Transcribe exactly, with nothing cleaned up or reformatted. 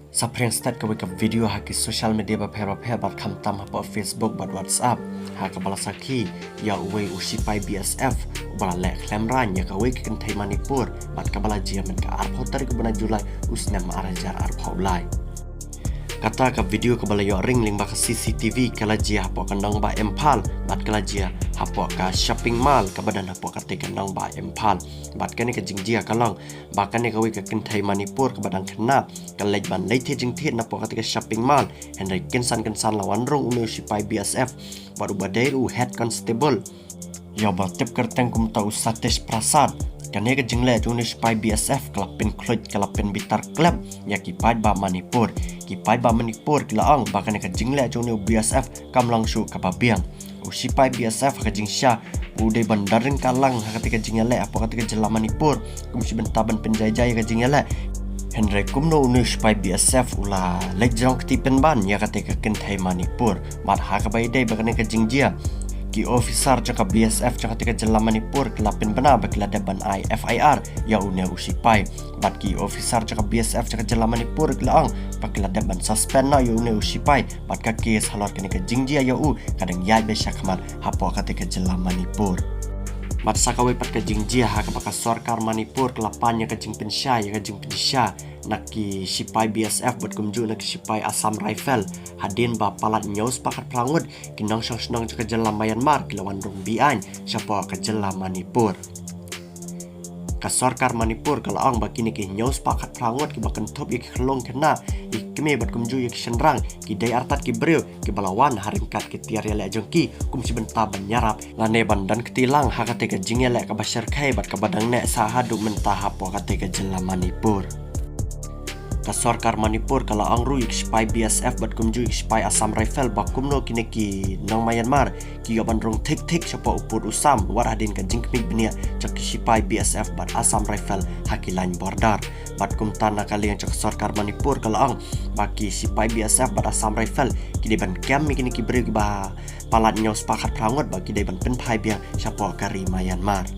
Saphriang stet kawei ka video ha ki social media bapher bapher bad khamtam hapoh Facebook bad WhatsApp, ha kaba la sakhi ïa uwei u shipai B S F uba la leh khlem raiñ ïa kawei ka kynthei Manipur bad kaba la jia mynta ka arphew tarik u bnai July u snem ar hajar arphew lai. Kata ka video kaba la ïoh ring lyngba ka C C T V ka la jia hapoh ka nongbah Imphal bad ka la jia hapoh ka shopping mall kaba don hapoh kata ka nongbah Imphal. Bad kane ka jingjia ka long ba kane kawei ka kynthei Manipur kaba dang khynnah ka leit ban leit thied jingthied napoh kata ka shopping mall, hynrei kynsan kynsan la wan rung une u shipai B S F bad uba dei u head constable, ïa uba tip kyrteng kumta u Satish Prasad. Kane ka jingleh jong une u shipai B S F ka la pynkhluit, ka la pynbitar klep ïa ki paidbah Manipur. Ki paidbah Manipur ki la ong ba kane ka jingleh jong une u B S F kam long shuh kaba biang. U shipai B S F ha ka jingshisha u dei ban don ryngkat lang ha kata ka jingïaleh hapoh kata ka jylla Manipur kum shi bynta ban pynjaijai ïa ka jingïaleh. Hynrei kumno une u shipai B S F u la leit jrong kti pynban ïa kata ka kynthei Manipur. Bad ha kaba ïadei bad kane ka jingjia, ki officer jong ka B S F jong kata ka jylla Manipur ki la pynbna ba ki la dep ban ai F I R ïa une u shipai. Bad ki officer jong ka B S F jong ka jylla Manipur ki la ong ba ki la dep ban suspend noh ïa une u shipai bad ka case halor kane ka jingjia ïa u ka dang ïaid beit shakhmat hapoh kata ka jylla Manipur. Bad sa kawei pat ka jingjia ha kaba ka sorkar Manipur ka la pan ïa ka jingpynshai, ïa ka jingpynshai na ki shipai B S F bad kumjuh na ki shipai Assam Rifle, hadien ba palat hynñiew spah khatphra ngut ki nongshong shnong jong ka jylla Myanmar ki la wan rung be-aiñ shapoh ka jylla Manipur. Ka sorkar Manipur ka la ong ba kine ki hynñiew spah khatphra ngut kiba kynthup ïa ki khyllung khynnah, ïa ki kmie bad kumjuh ïa ki shynrang, ki dei artat ki briew kiba la wan ha ryngkat ki tiar ïaleh jong ki kum shi bynta ban ïarap lane ban don kti lang ha kata ka jingïaleh kaba shyrkhei bad kaba dang neh sah haduh mynta hapoh kata ka jylla Manipur. Ka sorkar Manipur ka la ong ruh ïa ki shipai B S F bad kumjuh ïa ki shipai Assam Rifle ba kumno kine ki nong Myanmar ki ïoh ban rung thik thik shapoh u pud u sam wat hadien ka jingkhmih bniah jong ki shipai B S F bad Assam Rifle ha ki lain border. Bad kumta na ka liang jong ka sorkar Manipur ka la ong ba ki shipai B S F bad Assam Rifle ki dei ban kem ïa kine ki briew kiba palat hynñiew spah khatphra ngut ba ki dei ban pynphai biang shapoh ka ri Myanmar.